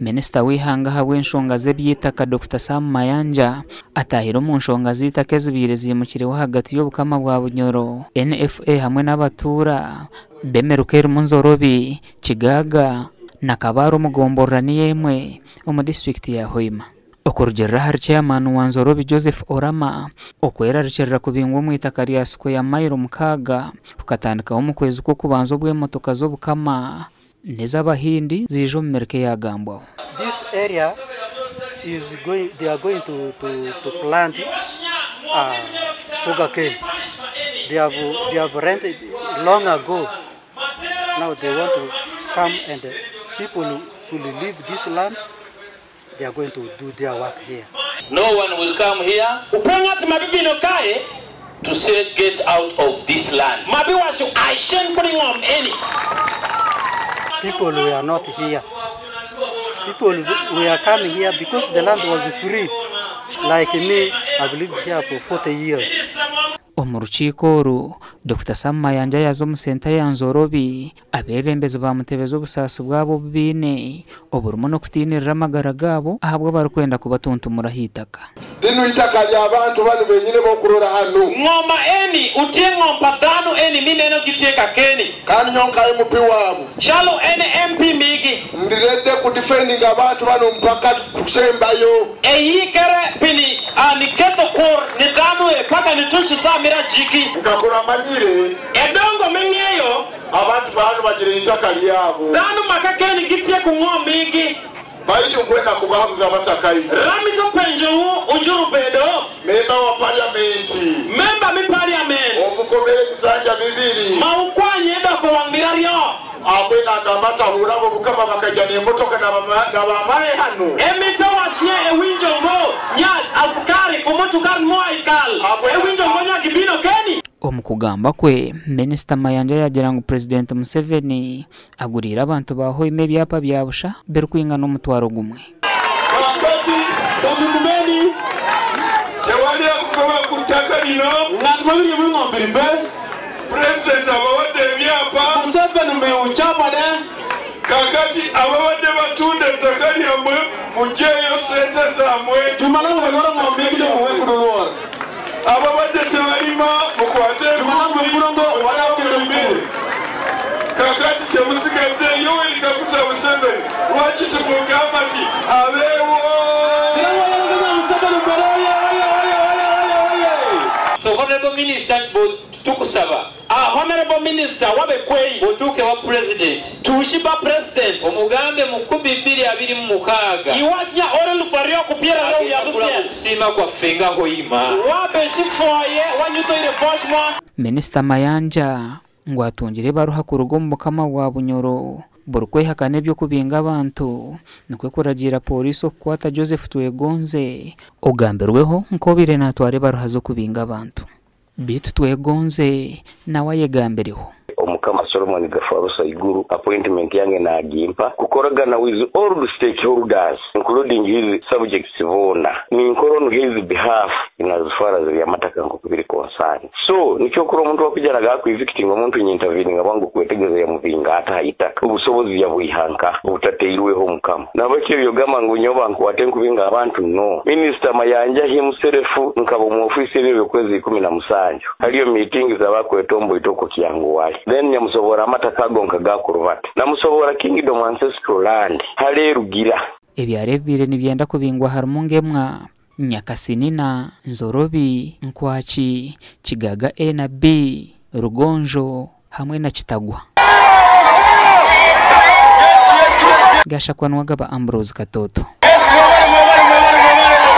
Minisita w'eihanga ahabw'enshonga z'eby'eitaka Dokita Sam Mayanja ataahire omu nshonga z'eitaka ezibaire ziimukireho ahagati y'Obukama bwa Bunyoro, NFA hamwe n'abatuura b'emiruka erimu Nzorobi, Kigaaga na Kabale omu gomborora niyo emwe omu disiturikiti ya Hoima. Okurugiirira ahari Chairman wa Nzorobi Joseph Orama, okwerarikirira kubingwa omu itaka rya sikweya mayiro mukaaga kukatandikaho omu kwezi kw'okubanza obu emotoka z'Obukama n'ez'Abahindi ziija omu mirika eyagambwaho. This area is going, they are going to, to, to plant uh, sugar cane. They have, they have rented long ago. Now they want to come and people should leave this land. They are going to do their work here. No one will come here Upe ng'at mabibino kae to say get out of this land. Mabiwacho aishen kuri ng'om eni. People were not here. People were coming here because the land was free. Like me, I've lived here for 40 years. Omu rukiiko oru, Dokita Sam Mayanja yaaza omu senta ya Nzorobi, abeebembezi baamutebeza obusaasi bwabo obu baine oburimu n'okutiinirira amagara gaabo ahabw'abarikwenda kubatuntumura aha itaka. Linu itaka ly'abantu banu benyine b'okurora hanu. Ng'oma eni utie ng'om pa dhano eni mineno gitie ka keni. Kandi nyowe nka MP waabo. Chalo en MP migi. Ndi ready ku defending abantu bano mpaka kusembayo. E yikere pini a niketo kur ni dhano e paka nitushi sa mira jiki. Nkakura manyire. E dongo ming'eyo. Abantu banu bagira itaka lyabo. Dhano maka keni gitie ku ng'om migi. Baitu nkwenda kubahabuza amataka ino. Ramito penjo u ujuru bedo. Memba wa parliament. Memba mi parliament. Omukomere ebisanja bibiri. Ma ukwanye doko wang mirario. Akwenda agamba tahurabo Bukama bakajja n'emmotoka n'abamaye hano. Emito wachie e winjo ngo nya askari kumutukar moa ikal. E winjo ngo nya gibino keni. Omu kugamba kwe, Minisita Mayanja yaagira ngu Purezidenti Museveni aguriire abantu ba Hoima ebyapa bya busha birikwingana omutwaro gumwe. Kakati omugumeni tewali akugoba ku ttaka lino. Ng'at mabiro ming'o mbirimbe. Pulezidenti abawadde ebyapa. Museveni mbiu chapa de. Kakati ababadde batunda ettaka lyammwe muggyeeyo ssente zammwe. Tumalango bagora ng'ombe muwe kululwor. Ababadde tebalima mukwate enkumbi. Kakati temusigadde Yoweri Kaguta Museveni lwaki temugamba nti abeewo? So Honorable Minister, tukusaba. Honorable Minister wabe kweyi. Otuuke wa President. Tuushiba President. Omugambe mu 2026. Iwashnya orel fario kupiera roho ya Agenda kulaba Busia. okusiima kwaffe nga Hoima. Wabe shifoye wanyuto ile foshmwa. Minisita Mayanja ngu atungire ebaruha kuruga omu Bukama bwa Bunyoro burikwehakana eby'okubinga abantu nikwo kuragiira polisi okukwata Joseph Twegonze ogambirweho nk'obaire naatwara ebaruha z'okubinga abantu. Beitu Twegonze nawe ayegambireho. Omukama Solomon Gafarusa Iguru appointment yange nagimpa kukoragana with all the stakeholders including his subjects bona ninkora on his behalf in as far as byamataka nko biri concern. So nikyo kuri omuntu wakujaraga ku evicting omuntu nyintervening abangu kwetegeza ya mubinga ata itaka obusobozi ya buihanka obutateirweho omukama nabakyo byogamba ngu nyoba nkwate nkubinga abantu no Minister Mayanja himself nkabo mu office ebyo kwezi 17 haliyo meeting zabakwetombo itoko kyangu wali then nyamusobora amataka ago nkagakurubata namusobora Kingdom Ancestral Land halerugira. Ebyaro ebibaire nibyenda kubingwa harimu Ngemwa, Nyakasinina, Nzorobi, Nkwaki, Kigaga A na B, Rugonjo hamwe na Kitagwa. Gashakwanwaga ba Ambrose Katoto.